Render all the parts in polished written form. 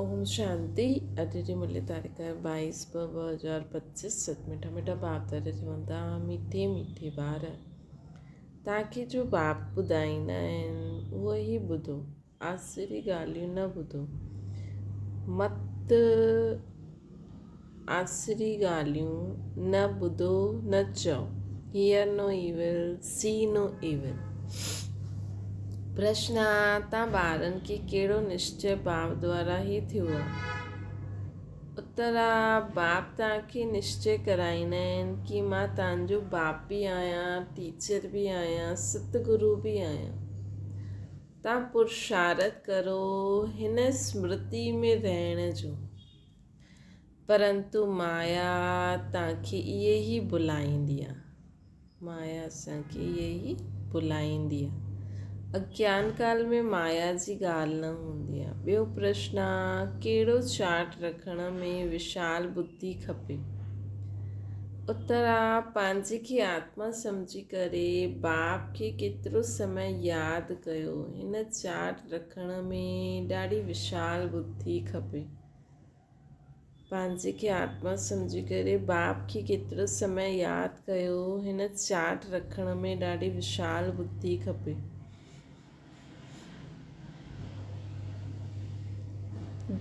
اوم شانتي اڄ جي ملي تاريخ آهي 22 ٻه 2025 ست مٺا مٺا باپ دادا چون ٿا مٺي مٺي ٻار توهان کي جو باپ ٻڌائيندا آهن اهو ئي ٻڌو آسري ڳالهيون نه ٻڌو مت آسري ڳالهيون نه ٻڌو نه چئو hear no evil see no evil پرشن آ تان ٻارن کي ڪهڙو نشچي باپ دوارا هي ٿيو آ؟ اتر آ باپ تان کي نشچي ڪرائيندا آهن ڪي مان تان جو باپ به آهيان ٽيچر به آهيان ست گرو به آهيان تان پرشارت ڪرو هن سمرتي ۾ رهڻ جو پرنتو مايا تان کي اهي ئي ڀلائيندي آ. مايا اسان کي اهي ئي ڀلائيندي آ. اگيان ڪال ۾ مايا جي ڳالهه نه هوندي آ. ٻيو پرشن آ، ڪهڙو چارٽ رکڻ ۾ وشال ٻڌي کپي؟ اتر آ، پنهنجي کي آتما سمجهي ڪري باپ کي ڪيترو سمي ياد ڪيو، هن چارٽ رکڻ ۾ ڏاڍي وشال ٻڌي کپي. پنهنجي کي آتما سمجهي ڪري باپ کي ڪيترو سمي ياد ڪيو. هن چارٽ رکڻ ۾ ڏاڍي وشال ٻڌي کپي.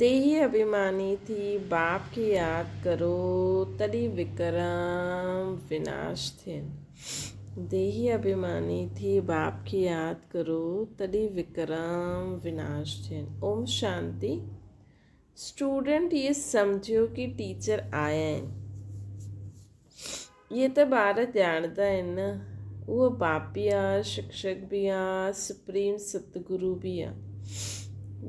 ديهي اڀيماني ٿي باپ کي ياد ڪرو تڏهن وڪرم وناش ٿين. ديهي اڀيماني ٿي باپ کي ياد ڪرو تڏهن وڪرم وناش ٿين. اوم شانتي. اسٽوڊنٽ اهي سمجهيو ڪي ٽيچر آيا آهن. اهي ته ٻار ڄاڻندا آهن نه. اهو باپ به آ، شڪشڪ به آ، سپريم ستگرو به آ.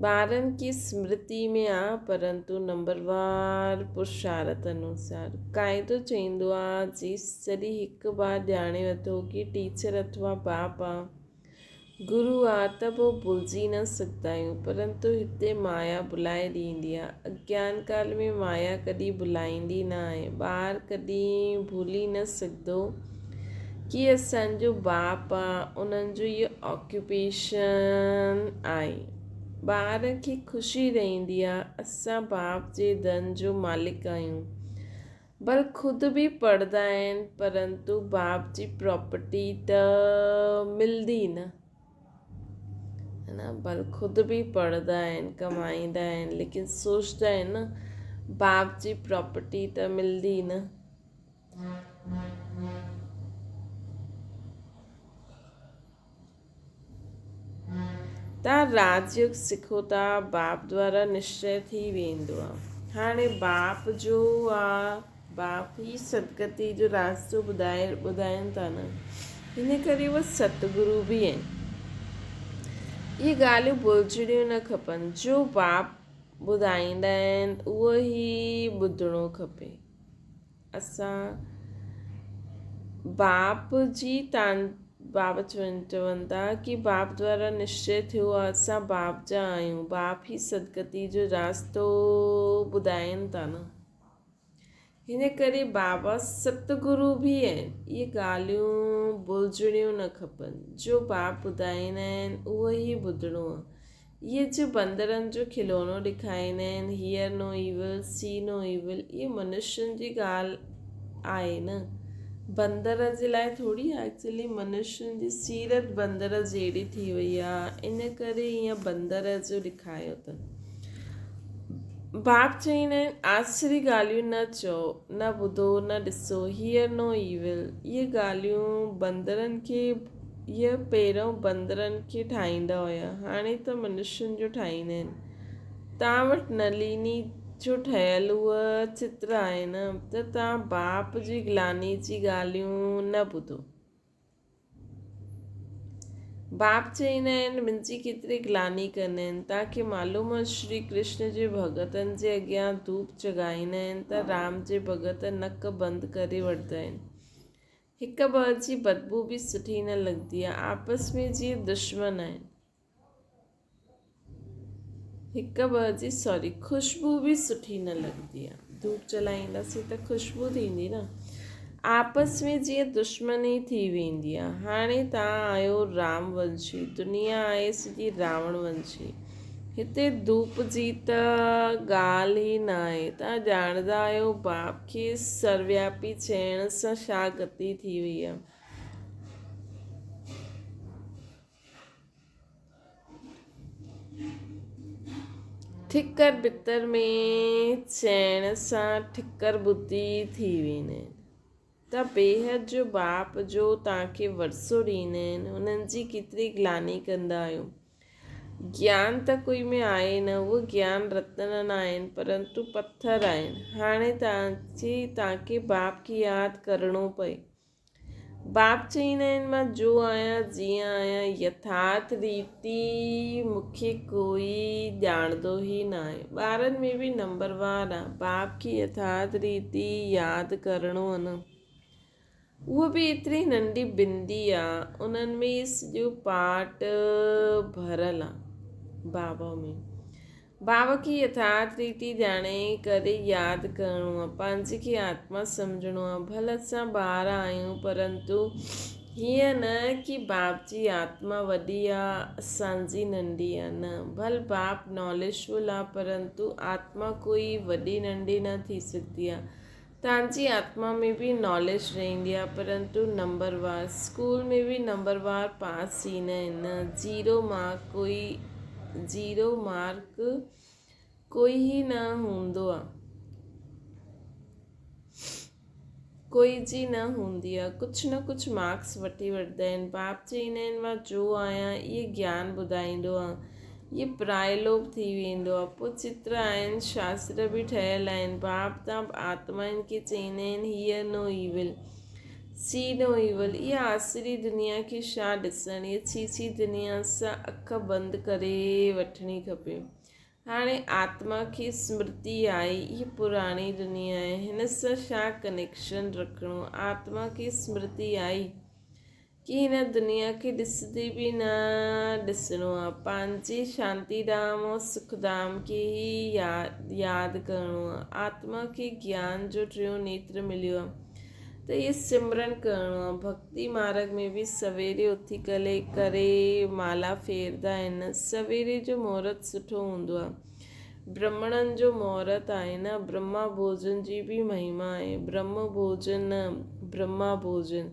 ٻارن ڪي سمرتي ۾ آ پرنتو نمبروار پرشارت انوسار. قاعدو چئيندو آ جيس جڏهن هڪ بار ڄاڻي وٺو ڪي ٽيچر اٿوا باپ آ. گرو آ ته پوء ڀلجي نه سگهندا آهيون، پرنتو هتي مايا ڀلائي ڏيندي آ. اگيان ڪال ۾ مايا ڪڏهن ڀلائيندي نه آهي. ٻار ڪڏهن ڀلي نه سگهندو ڪي اسان جو باپ آ، انهن جو اهو آڪيوپيشن آهي. ٻار کي خوشي رهندي آ، اسان باپ جي ڌن جو مالڪ آهيون. ڀل خود به پڙهندا آهن پرنتو باپ جي پراپرٽي ته ملندي نه ہے نا ڀل خود به پڙهندا آهن ڪمائيندا آهن ليڪن سوچدا آهن نه باپ جي پراپرٽي ته ملندي نه. تان راج يوگ سکو ٿا باپ دوارا نشچي ٿي ويندو آ. هاڻي باپ جو آ باپ ئي ستگتي جو راستو ٻڌائي ٻڌائين ٿا نه ان ڪري اهي ستگرو به آهن. اهي ڳالهيون ڀلجڻيون نه کپن جو باپ ٻڌائيندا آهن اهو ئي ٻڌڻو کپي. اسان باپ جي تان باب چون ٿا ڪي باپ دوارا نشچي ٿيو آ اسان باپ جا آهيون باپ ئي سدگتي جو راستو ٻڌائين ٿا نه هن ڪري بابا ستگرو به آهن اهي ڳالهيون ڀلجڻيون نه کپن جو باپ ٻڌائيندا آهن اهو ئي ٻڌڻو آ اهي جو بندرن جو کلونو ڏيکاريندا آهن، Hear no evil, See no evil، اهي منشين جي ڳالهه آهي نه، بندر جي لاء ٿوري آهي. ايڪچوئلي منشين جي سيرت بندر جهڙي ٿي وئي آهي، ان ڪري ائين بندر جو ڏيکاريو اٿن. باپ چئيندا آهن، آسري ڳالهيون نه چئو، نه ٻڌو، نه ڏسو، Hear no evil، اهي ڳالهيون بندرن کي اهي پهريون بندرن کي ٺاهيندا هيا، هاڻي ته منشين جو ٺاهيندا آهن. توهان وٽ نليني جو ٺهيل اهو چتر آهي نه ته توهان باپ جي گلاني جي ڳالهيون نه ٻڌو. باپ چئيندا آهن، منهنجي ڪيتري گلاني ڪندا آهن. توهان کي معلوم آهي شري ڪرشن جي ڀڳتن جي اڳيان ڌوپ جڳائيندا آهن ته رام جي ڀڳت نڪ بند ڪري وٺندا آهن. هڪ ٻئي جي بدبو به سٺي نه لڳندي آهي. آپس ۾ جيئن دشمن آهن. هڪ ٻئي جي سوري خوشبو به سٺي نه لڳندي آهي. ڌوپ جلائينداسين ته خوشبو ٿيندي نه. آپس ۾ جيئن دشمني ٿي ويندي آهي. هاڻي توهان آهيو رام ونشي، دنيا آهي سڄي راوڻ ونشي. هتي ڌوپ جي ته ڳالهه ئي ناهي. توهان ڄاڻندا آهيو باپ کي سروياپي چئڻ سان ڇا گتي ٿي وئي آهي. ٺڪر ڀتر ۾ چئڻ سان ٺڪر ٻڌي ٿي ويندا آهن. ته بيحد جو باپ جو توهان کي ورثو ڏيندا آهن، انهن جي ڪيتري گلاني ڪندا آهيو. گيان ته ڪوئي ۾ آهي نه، اهو گيان رتن نه آهن، پرنتو پٿر آهن. هاڻي توهان کي باپ کي ياد ڪرڻو پئي. باپ چئيندا آهن، مان جو آهيان، جيئن آهيان، يٿارٿ ريتي مون کي ڪوئي ڄاڻندو ئي ناهي. ٻارن ۾ به نمبروار آ. باپ کي يٿارٿ ريتي ياد ڪرڻو آ نه. اهو به ايتري ننڍي بندي آ، انهن ۾ ئي سڄو پاٽ ڀريل آ. بابا ۾. بابا کي يٿارٿ ريتي ڄاڻي ڪري ياد ڪرڻو آ، پنهنجي کي آتما سمجهڻو آ. ڀل اسان ٻار آهيون پرنتو هيئن نه ڪي باپ جي آتما وڏي آ اسان جي ننڍي آ، نه ڀل باپ ناليجفل آ پرنتو آتما ڪوئي وڏي ننڍي نه ٿي سگهندي آ. توهان جي آتما ۾ به ناليج رهندي آ پرنتو نمبر وار اسڪول ۾ به نمبر وار پاس ٿيندا آهن نه زيرو مارڪ ڪوئي زيرو مارڪ ڪوئي ئي نه هوندو آ ڪوئي جي نه هوندي آ ڪجهه نه ڪجهه مارڪس وٺي وٺندا آهن باپ چئيندا آهن مان جو آهيان اهي گيان ٻڌائيندو آ هي پرائلوپ ٿي ويندو آهي. پوء چتر آهن، شاستر به ٺهيل آهن. باپ تان به آتمائن کي چئيندا آهن، Hear no evil, See no evil. اها آسري دنيا کي ڇا ڏسڻ، اها ڇي ڇي دنيا سان اک بند ڪري وٺڻي کپي. هاڻي آتما کي سمرتي آئي، هي پراڻي دنيا آهي، هن سان ڇا ڪنيڪشن رکڻو. آتما کي سمرتي آئي. ڪي هن دنيا کي ڏسندي به نه ڏسڻو آ. پنهنجي شانتي ڌام ۽ سک ڌام کي ئي ياد ڪرڻو آ. آتما کي گيان جو ٽيون نيتر مليو آ ته اهي سمرن ڪرڻو آ. ڀڳتي مارڳ ۾ به سويري اٿي ڪري مالا ڦيردا آهن. سويري جو مهورت سٺو هوندو آ. برهمڻن جو مهورت آهي نه. برهما ڀوڄن جي به مهما آهي. برهم ڀوڄن نه برهما ڀوڄن.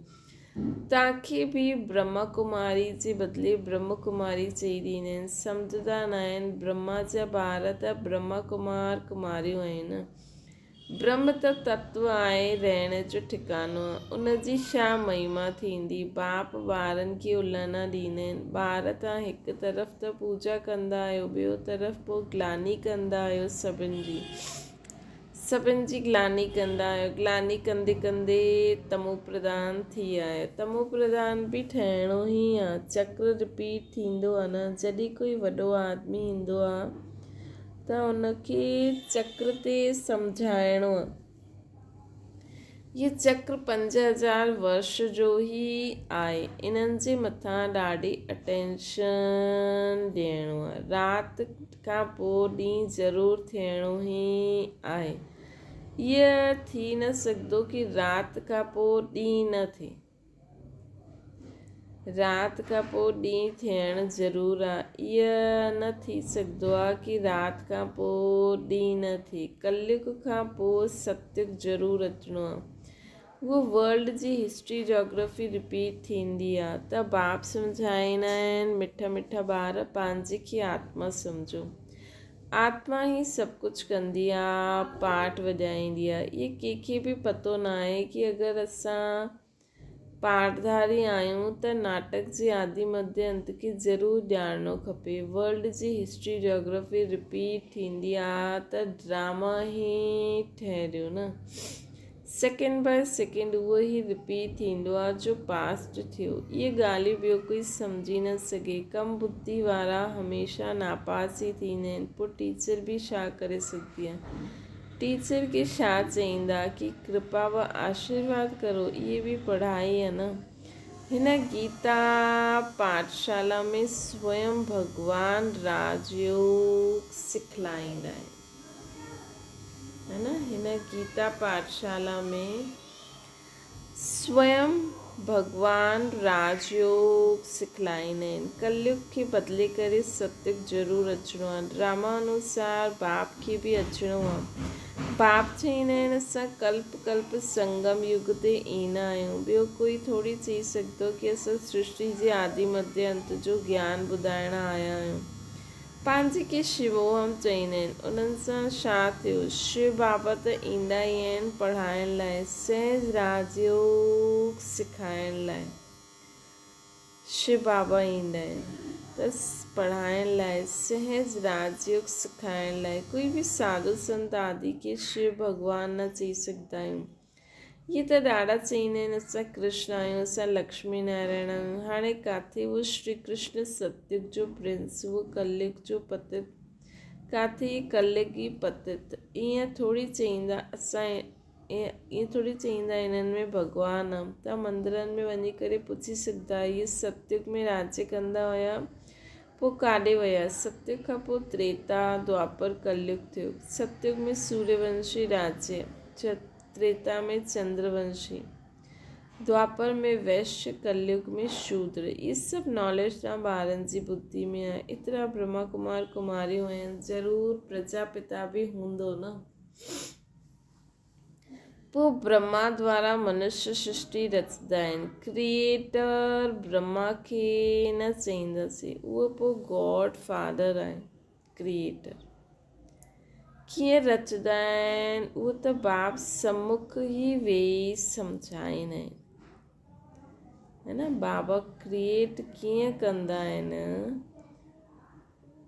تانکي به برهما ڪماري جي بدلي برهم ڪماري چئي ڏيندا آهن. سمجهندا ناهن برهما جا ٻار ته برهما ڪمار ڪماريون آهن. برهم ته تتو آهي رهڻ جو ٺڪانو آهي. ان جي ڇا مهما ٿيندي. باپ ٻارن کي الانا ڏيندا آهن. ٻار تان هڪ طرف ته پوڄا ڪندا آهيو ٻيو طرف پوء گلاني ڪندا آهيو سڀن جي. سڀن جي گلاني ڪندا آهيو. گلاني ڪندي ڪندي تمو پرڌان ٿي آيو. تمو پرڌان به ٺهڻو ئي آ. چڪر رپيٽ ٿيندو آ نه. جڏهن ڪوئي وڏو آدمي ايندو آ ته ان کي چڪر تي سمجهائڻو آ. هي چڪر 5000 ورش جو ئي آهي. انهن جي مٿان ڏاڍي اٽينشن ڏيڻو آهي. رات کان پوء ڏينهن ضرور ٿيڻو ئي آهي. اهو ٿي نه سگهندو ڪي رات کان پوء ڏينهن نه ٿئي. رات کان پوء ڏينهن ٿيڻ ضرور آ. ايئن نه ٿي سگهندو آ ڪي رات کان پوء ڏينهن نه ٿئي. ڪليگ کان پوء ستيگ ضرور اچڻو آ. اهو ورلڊ جي هسٽري جاگرافي رپيٽ ٿيندي آ ته باپ سمجهائيندا آهن مٺا مٺا ٻار پنهنجي کي آتما سمجهو. آتما ئي سڀ ڪجهه ڪندي آ، پاٺ وڄائيندي آ. اهي ڪنهن کي به پتو ناهي ڪي اگر اسان پاٺڌاري آهيون ته ناٽڪ جي آدي مڌي انت کي ضرور ڄاڻڻو کپي. ورلڊ جي هسٽري جاگرافي رپيٽ ٿيندي آ ته ڊراما ئي ٺهريو نه. سيڪنڊ باء سيڪنڊ اهو ئي رپيٽ ٿيندو آ جو پاسٽ ٿيو. اهي ڳالهيون ٻيو ڪوئي سمجهي نه سگهي. ڪم ٻڌي وارا هميشه ناپاس ئي ٿيندا آهن. پوء ٽيچر به ڇا ڪري سگهندي آ. ٽيچر کي ڇا چئيندا ڪي ڪرپا و آشيرواد ڪرو اهي به پڙهائي آ نه. هن گيتا پاٺشالا ۾ سوئم ڀڳوان راج يوگ سکلائيندا آهن. هن گيتا پاٺشالا ۾ سوئم ڀڳوان راج يوگ سکلائيندا آهن. ڪليگ کي بدلي ڪري ستيگ ضرور اچڻو آهي. ڊراما انوسار باپ کي به اچڻو آهي. باپ چئيندا آهن اسان ڪلپ ڪلپ سنگم يگ تي ايندا آهيون. ٻيو ڪوئي ٿوري چئي سگهندو ڪي اسان سرشٽي جي آدي مڌيه انت جو گيان ٻڌائڻ آيا آهيون. پنهنجي کي شيووهم چئيندا آهن. انهن سان ڇا ٿيو؟ شو بابا ته ايندا ئي آهن پڙهائڻ لاء، سهج راجيوگ سکائڻ لاء شو بابا ايندا آهن ته پڙهائڻ لاء، سهج راجيوگ سکائڻ لاء. ڪوئي به ساڌو سنت آدي کي شو ڀڳوان نه چئي سگهندا آهيون. اهي ته ڏاڍا چئيندا آهن اسان ڪرشن آهيون، اسان لڪشمي نارائڻ آهيون. هاڻي ڪاٿي اهو شري ڪرشن ستيگ جو پرنس، اهو ڪليگ جو پتت، ڪاٿي هي ڪليگي پتت. ائين ٿوري چئيندا اسان ائين ٿوري چئيندا انهن ۾ ڀڳوان آ. توهان مندرن ۾ وڃي ڪري پڇي سگهندا آهيو اهي ستيگ ۾ راڄ ڪندا هيا پوء ڪاڏي ويا؟ ستيگ کان پوء تريتا، دوآپر، ڪليگ ٿيو. ستيگ ۾ سوريه ونشي راڄ، تريتا ۾ چندر ونشي، دوآپر ۾ ويشيه، ڪليگ ۾ شودر. اهي سڀ ناليج توهان ٻارن جي ٻڌي ۾ آهي. ايترا برهما ڪمار ڪماريون آهن، ضرور پرجاپتا به هوندو نه؟ پوء برهما دوارا منشيه سرشٽي رچندا آهن. ڪريئيٽر برهما کي نه چئينداسين، اهو پوء گاڊ فادر آهي. ڪريئيٽر ڪيئن رچندا آهن، اهو ته باپ سمک ئي ويهي سمجهائيندا آهن. هي نه بابا ڪريئيٽ ڪيئن ڪندا آهن،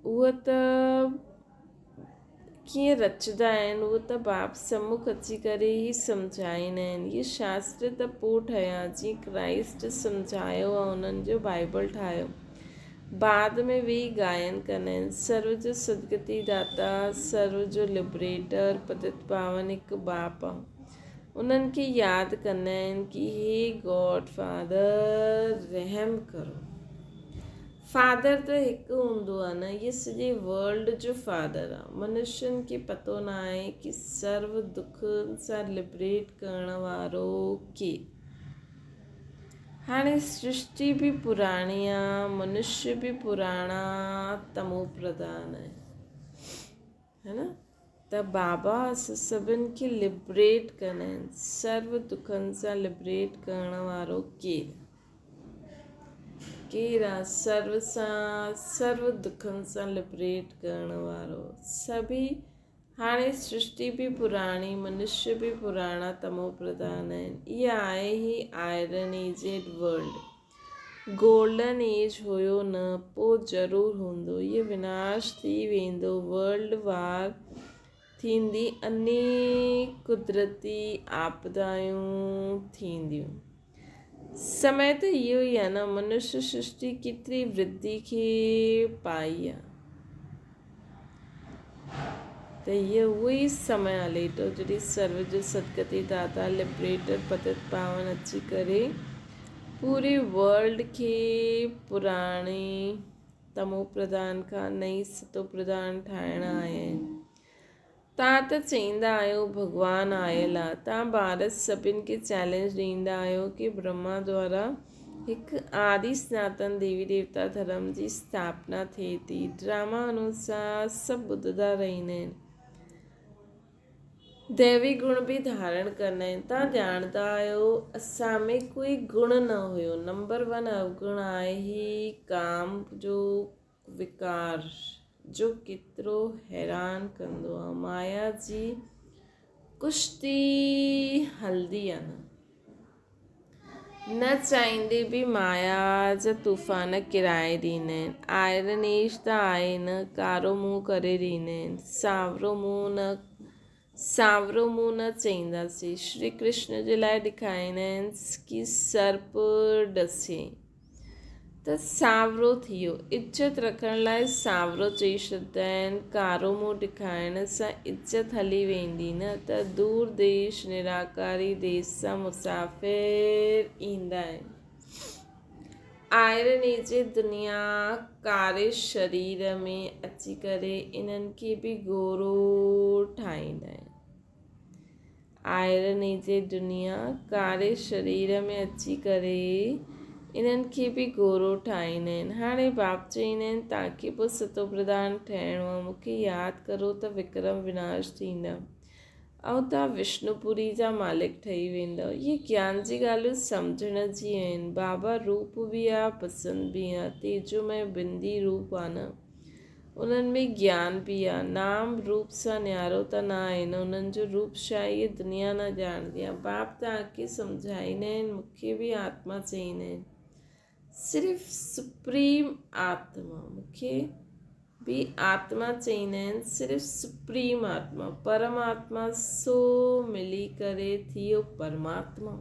اهو ته ڪيئن رچندا آهن، اهو ته باپ سمک اچي ڪري ئي سمجهائيندا آهن. اهي شاستر ته پوء ٺهيا، جيئن ڪرائسٽ سمجهايو ۽ انهن جو بائيبل ٺاهيو. بعد ۾ ويهي گائن ڪندا آهن. سرو جو سدگتي داتا، سرو جو لبريٽر، پتت پاون هڪ باپ آ. انهن کي ياد ڪندا آهن ڪي هي گاڊ فادر رحم ڪرو. فادر ته هڪ هوندو آ نه، هي سڄي ورلڊ جو فادر آ. منشين کي پتو نه آهي ڪي سرو دکن سان لبريٽ ڪرڻ وارو ڪير. هاڻي سرشٽي به پراڻي آ، منشي به پراڻا تمو پرڌان آهن. هي نه ته بابا اسان سڀن کي لبريٽ ڪندا آهن. سرو دکن سان لبريٽ ڪرڻ وارو ڪير؟ ڪير آ سرو سان سرو دکن سان لبريٽ ڪرڻ وارو؟ سڀئي هاڻي سرشٽي به پراڻي، منشيه به پراڻا تمو پرڌان آهن. اها آهي هي iron aged world. Golden age هيو نه، پو ضرور هوندو. هيء وناش ٿي ويندو. ورلڊ وار ٿيندي، انيڪ قدرتي آپدايون ٿينديون. سمي ته اهو ئي آهي نه، منشيه سرشٽي ڪيتري ورڌي کي پائي آهي. ته هيء اهو ئي سمي هلي ٿو جڏهن سرو جو سدگتي داتا لبريٽر پتت پاون اچي ڪري پوري ورلڊ کي پراڻي تمو پرڌان کان نئين ستو پرڌان ٺاهڻ آيا آهن. توهان ته چئيندا آهيو ڀڳوان آيل آ. توهان ڀارت سڀن کي چئلينج ڏيندا آهيو ڪي برهما دوارا هڪ آدي سناتن ديوي ديوتا ڌرم جي اسٿاپنا ٿئي ٿي. ڊراما انوسار سڀ ٻڌندا رهندا آهن. ديوي گڻ به ڌارڻ ڪندا آهن. توهان ڄاڻندا آهيو اسان ۾ ڪوئي گڻ نه هيو. نمبر ون اوگڻ آهي هي ڪام جو وڪار جو ڪيترو حيران ڪندو آ. مايا جي ڪشتي هلندي آ نه. نه چاهيندي به مايا جا طوفان ڪرائي ڏيندا آهن. آئرن ايج ته آهي نه، ڪارو منهن ڪري ڏيندا آهن. سانورو منهن نه سانورو منهن نه چئينداسين. شري ڪرشن جي لاء ڏکائيندا آهن ڪي سرپ ڏسين ته سانورو ٿي ويو. عزت رکڻ لاء سانورو چئي ڇڏيندا آهن. ڪارو منهن ڏکائڻ سان عزت هلي ويندي نه ته دور ديش نراڪاري ديس سان مسافر ايندا آهن. آئرن ايج دنيا ڪاري شرير ۾ اچي ڪري انهن کي به گورو ٺاهيندا آهن. آئرني جي دنيا ڪاري شرير ۾ اچي ڪري انهن کي به گورو ٺاهيندا آهن. هاڻي باپ چئيندا آهن توهان کي به ستوپرڌان ٺهڻو آهي، مون کي ياد ڪرو ته وڪرم وناش ٿيندا ۽ توهان وشنوپوري جا مالڪ ٺهي ويندؤ. اهي گيان جي ڳالهيون سمجهڻ جي آهن. بابا روپ به آهي پسند به آهي، تيجومئي بندي روپ آهي نه. انهن ۾ گيان به آ. نام روپ سان نيارو ته نه آهي نه انهن جو روپ ڇا آهي اهي دنيا نه ڄاڻندي آ. باپ توهان کي سمجهائيندا آهن مون کي به آتما چئيندا آهن. صرف سپريم آتما مون کي به آتما چئيندا آهن صرف سپريم آتما پرماتما سو ملي ڪري ٿيو پرماتما.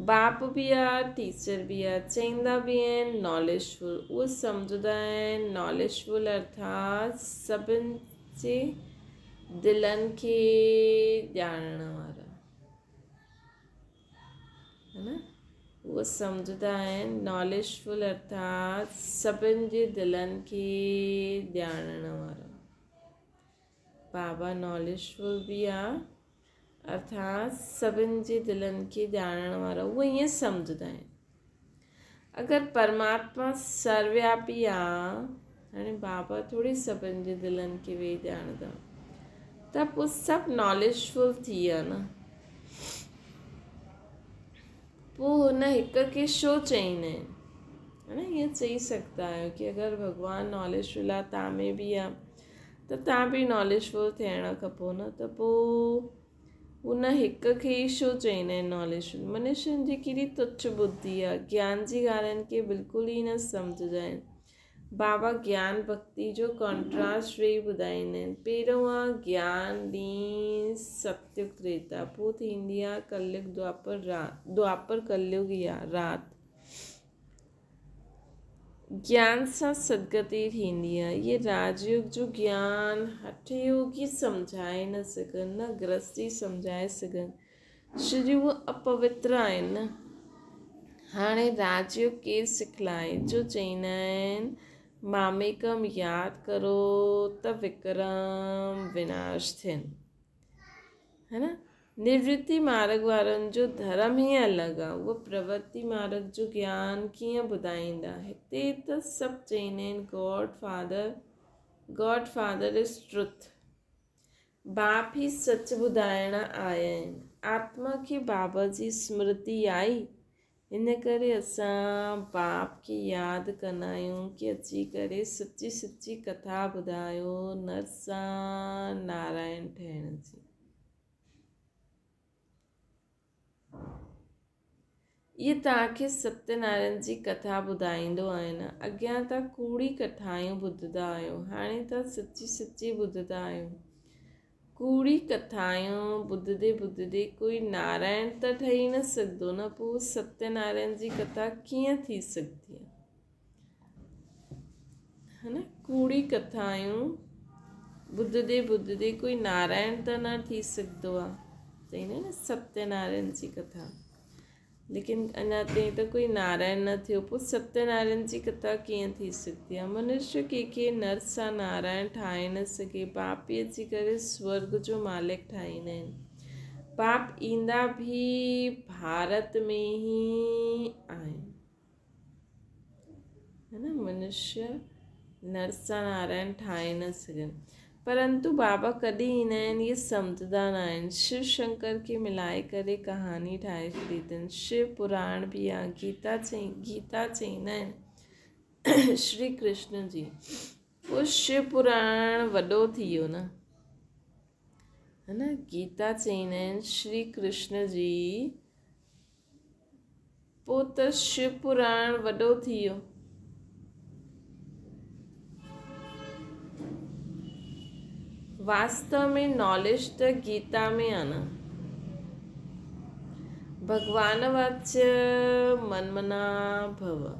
باپ به آ ٽيچر به آ چئيندا به آهن ناليج فل اهو سمجهندا آهن ناليج فل ارٿات سڀن جي دلن کي ڄاڻڻ وارا ہے نا اهو سمجهندا آهن ناليج فل ارٿات سڀن جي دلن کي ڄاڻڻ وارا. بابا ناليجفل به آ ارٿات سڀن جي دلن کي ڄاڻڻ وارو اهي ائين سمجهندا آهن اگر پرماتما سروياپي آ هاڻي بابا ٿوري سڀن جي دلن کي ويهي ڄاڻندا ته پوء سڀ ناليجفل ٿي ويا نه پوء هن هڪ کي ڇو چئيندا آهن ها نه ائين چئي سگهندا آهيو ڪي اگر ڀڳوان ناليجفل آ تان ۾ به آ ته تان به ناليجفل ٿيڻ کپو نه ته پوء هن هڪ کي ئي ڇو چئيندا آهن ناليجفل منشين جي ڪيڏي تڇ ٻڌي آ گيان جي ڳالهين کي بلڪل ئي نه سمجهندا آهن بابا گيان ڀڳتي جو ڪانٽراسٽ ويهي ٻڌائيندا آهن. پهريون آ گيان ڏينهن ستيگ تريتا، پوء ٿيندي آ ڪليگ دوآپر رات، دوآپر ڪليگ يا رات. گيان سان سدگتي ٿيندي آ. اهي راجيوگ جو گيان هٺ يوگي سمجهائي نه سگهن، نه گرهستي سمجهائي سگهن. ڇو جو اهي اپوتر آهن نه. هاڻي راجيو ڪير سکلائي جو چئيندا آهن ماميڪم ياد ڪرو ته وڪرم وناش ٿين. هي نه نورتي مارگ وارن جو ڌرم ئي الڳ آ اهي پرورتي مارگ جو گيان ڪيئن ٻڌائيندا. هتي ته سڀ چئيندا آهن God father God father is truth. باپ هي سچ ٻڌائڻ آيا آهن. آتما کي بابا جي سمرتي آئي، ان ڪري اسان باپ کي ياد ڪندا آهيون ڪي اچي ڪري سچي سچي ڪٿا ٻڌايو نر سان نارائڻ ٺهڻ جي. اهي توهان کي ستيه نارائڻ جي ڪٿا ٻڌائيندو آهي نه؟ اڳيان توهان ڪوڙي ڪٿائون ٻڌندا آهيو، هاڻي توهان سچي سچي ٻڌندا آهيو. ڪوڙي ڪٿائون ٻڌندي ٻڌندي ڪوئي نارائڻ ته ٺهي نه سگهندو نه، پوء ستيه نارائڻ جي ڪٿا ڪيئن ٿي سگهندي آهي؟ ها نه ڪوڙي ڪٿائون ٻڌندي ٻڌندي ڪوئي نارائڻ ته نه ٿي سگهندو آ چئيندا نه ستيه نارائڻ جي ڪٿا ليڪن اڃا تائين ته ڪوئي نارائڻ نه ٿيو پوء ستيه نارائڻ جي ڪٿا ڪيئن ٿي سگهندي آ منشي ڪنهن کي نر سان نارائڻ ٺاهي نه سگهي باپ ئي اچي ڪري سورگ جو مالڪ ٺاهيندا آهن باپ ايندا به ڀارت ۾ ئي آهن هي نه منشيه نرسا نارائڻ ٺاهي نه سگهن پرنتو بابا ڪڏهن ايندا آهن اهي سمجهندا نه آهن شو شنڪر کي ملائي ڪري ڪهاڻي ٺاهي ڇڏي اٿن شو پراڻ به آهي گيتا چئي گيتا چئيندا آهن شري ڪرشن جي پوء شو پراڻ وڏو ٿي ويو نه هي نه گيتا چئيندا آهن شري ڪرشن جي پوء ته شو پراڻ وڏو ٿي ويو. واستو ۾ ناليج ته گيتا ۾ آ نه. ڀڳوان واچ منمنا ڀو.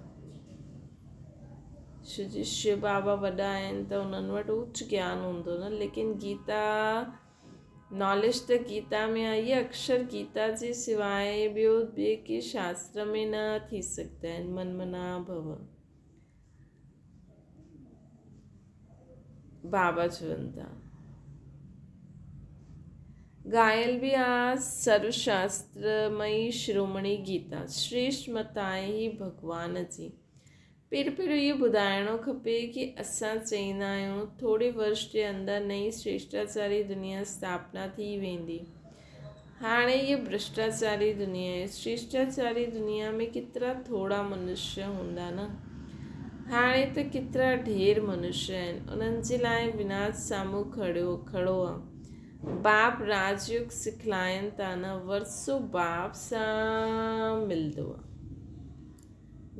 شو جي شو بابا وڏا آهن ته انهن وٽ اوچ گيان هوندو نه ليڪن گيتا ناليج ته گيتا ۾ آهي اڪشر گيتا جي سواء ٻيو ٻئي ڪي شاستر ۾ نه ٿي سگهندا آهن من منا ڀو بابا چون ٿا ڳايل به آ سرو شاسترمئي شرومڻي گيتا، شريشٽ مت آهي هي ڀڳوان جي. پهريون پهريون اهو ٻڌائڻو کپي ڪي اسان چئيندا آهيون ٿوري ورش جي اندر نئين شريشٽاچاري دنيا اسٿاپنا ٿي ويندي. هاڻي هيء ڀرشٽاچاري دنيا آهي. شريشٽاچاري دنيا ۾ ڪيترا ٿورا منشيه هوندا نه. هاڻي ته ڪيترا ڍير منشيه آهن. انهن جي لاء وناش سامهون کڙيو کڙو آ. باپ راج يوگ سکلائن ٿا نه ورثو باپ سان ملندو آ.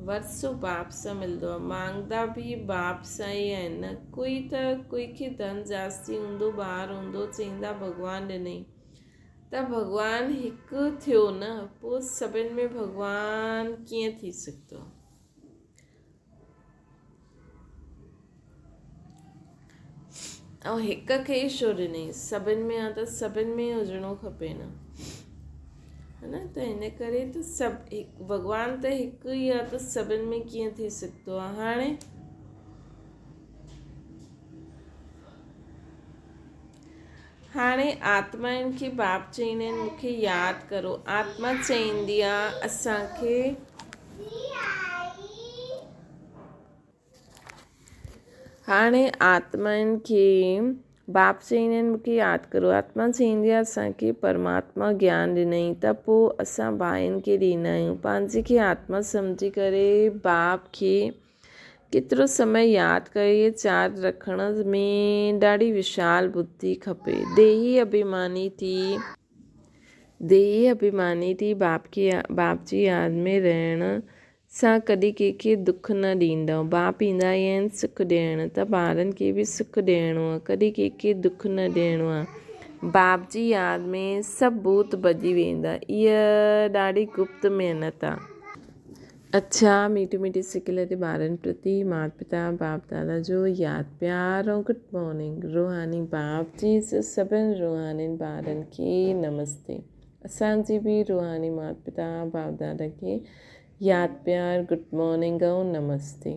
ورثو باپ سان ملندو آ. مانگدا به باپ سان ئي آهن نه. ڪوئي ته ڪوئي کي ڌن جاستي هوندو ٻار هوندو چئيندا ڀڳوان ڏنئي ته ڀڳوان هڪ ٿيو نه پوء سڀن ۾ ڀڳوان ڪيئن ٿي سگهندو. ۽ هڪ کي ئي ڇو ڏنئي؟ سڀن ۾ آ ته سڀن ۾ هجڻو کپي نه ها نه ته هن ڪري ته سڀ ڀڳوان ته هڪ ئي آ ته سڀن ۾ ڪيئن ٿي سگهندو آ هاڻي هاڻي آتمائن کي باپ چئيندا آهن مون کي ياد ڪرو آتما چئيندي آ اسان کي هاڻي آتمائن کي باپ چئيندا آهن مون کي ياد ڪرو آتما چئيندي آ اسان کي پرماتما گيان ڏنائين ته پوء اسان ڀائن کي ڏيندا آهيون پنهنجي کي آتما سمجهي ڪري باپ کي ڪيترو سمي ياد ڪري چار رکڻ ۾ ڏاڍي وشال ٻڌي کپي ديهي اڀيماني ٿي ديهي اڀيماني ٿي باپ کي باپ جي ياد ۾ رهڻ سان ڪڏهن ڪنهن کي دک نه ڏيندؤ. باپ ايندا ئي آهن سک ڏيڻ ته ٻارن کي به سک ڏيڻو آهي، ڪڏهن ڪنهن کي دک نه ڏيڻو آهي. باپ جي ياد ۾ سڀ ڀوت ڀڄي ويندا. اها ڏاڍي گپت محنت آهي. اڇا ميٺي ميٺي سڪيلڌي ٻارن پرتي مات پتا باپ دادا جو ياد پيار ۽ گڊ مارننگ روحاني باپ جي سڀن روحانين ٻارن کي نمستي. اسان جي به روحاني مات پتا باپ دادا کي ياد پيار گڊ مارننگ ۽ نمستي.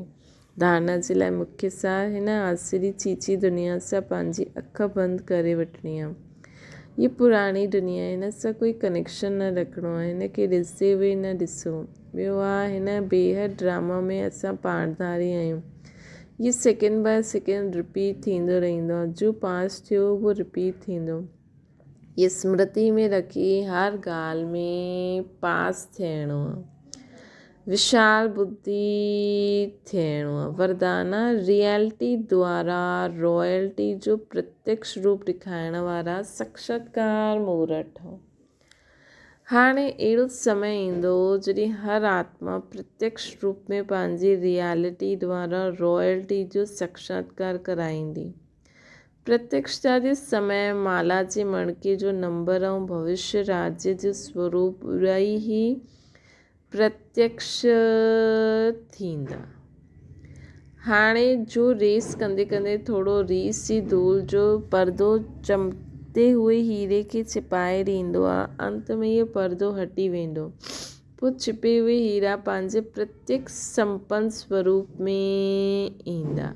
ڌارنا جي لاء مکيه سار هن آسري چيچي دنيا سان پنهنجي اک بند ڪري وٺڻي آ. هي پراڻي دنيا آهي هن سان ڪوئي ڪنيڪشن نه رکڻو آ هن کي ڏسندي به نه ڏسو. ٻيو آ هن بيحد ڊراما ۾ اسان پاڻ ڌاري آهيون. هي سيڪنڊ باء سيڪنڊ رپيٽ ٿيندو رهندو آ. جو پاس ٿيو اهو رپيٽ ٿيندو. اهي سمرتي ۾ رکي هر ڳالهه ۾ پاس ٿيڻو آ. وشال ٻڌي ٿيڻو آ. وردانا ريئلٽي دوارا رائلٽي جو پرتيڪش روپ ڏيکارڻ وارا ساڪشاتڪار مورت ٺهو. هاڻي اهڙو سمي ايندو جڏهن هر آتما پرتيڪش روپ ۾ پنهنجي ريئلٽي دوارا رائلٽي جو ساڪشاتڪار ڪرائيندي. پرتيڪشتا جي سمي مالا جي مڻڪي جو نمبر ۽ ڀوشيه راجيه جو سوروپ ٻئي ئي پرتيڪش ٿيندا. هاڻي جو ريس ڪندي ڪندي ٿورو ريس جي ڌول جو پردو چمڪتي هوئي هيري کي ڇپائي ڏيندو آ، انت ۾ اهو پردو هٽي ويندو. پوء ڇپي هوئي هيرا پنهنجي پرتيڪش سمپن سوروپ ۾ ايندا.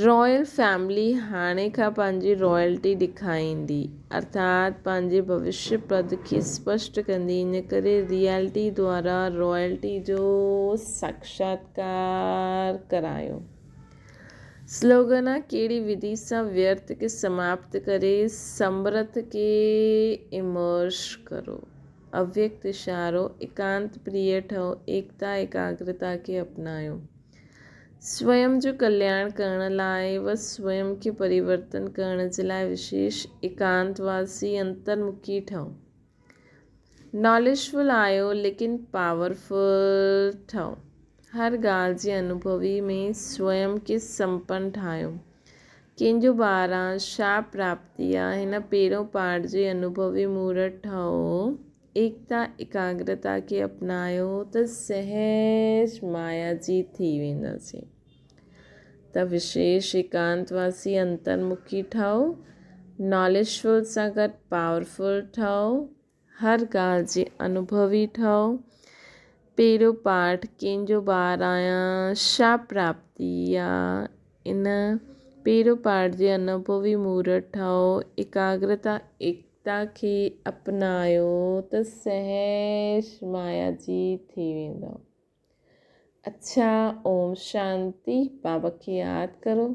رائل فيملي هاڻي کان پنهنجي رائلٽي ڏيکاريندي ارٿات پنهنجي ڀوشيه پد کي اسپشٽ ڪندي ان ڪري ريئلٽي دوارا رائلٽي جو ساڪشاتڪار ڪرايو. سلوگن آ ڪهڙي وڌي سان ويرٿ کي سماپت ڪري سمرٿ کي امرش ڪرو. اويڪت اشارو، ايڪانت پريه ٺهو، ايڪتا ايڪاگرتا کي اپنايو. سويم جو ڪلياڻ ڪرڻ لاء و سويم کي پريورتن ڪرڻ جي لاء وشيش ايڪانتواسي انترمکي ٺهو. ناليجفل آهيو ليڪن پاورفل ٺهو. هر ڳالهه جي انوڀوي ۾ سويم کي سمپن ٺاهيو. ڪنهن جو ٻار آ، ڇا پراپتي آ، هن پهريون پاٺ جي انوڀوي مورت ٺهو. ايڪتا ايڪاگرتا کي اپنايو ته سهج مايا جيت ٿي وينداسين. ته وشيش ايڪانتواسي انترمکي ٺهو، ناليجفل سان گڏ پاورفل ٺهو، هر ڳالهه جي انوڀوي ٺهو. پهريون پاٺ ڪنهن جو ٻار آهيان، ڇا پراپتي آ، ان پهريون پارٽ جي انوڀوي مورت ٺاهو، ايڪاگرتا ايڪتا کي اپنايو ته سهج مايا جيت ٿي ويندؤ. اڇا اوم شانتي. بابا کي ياد ڪرو.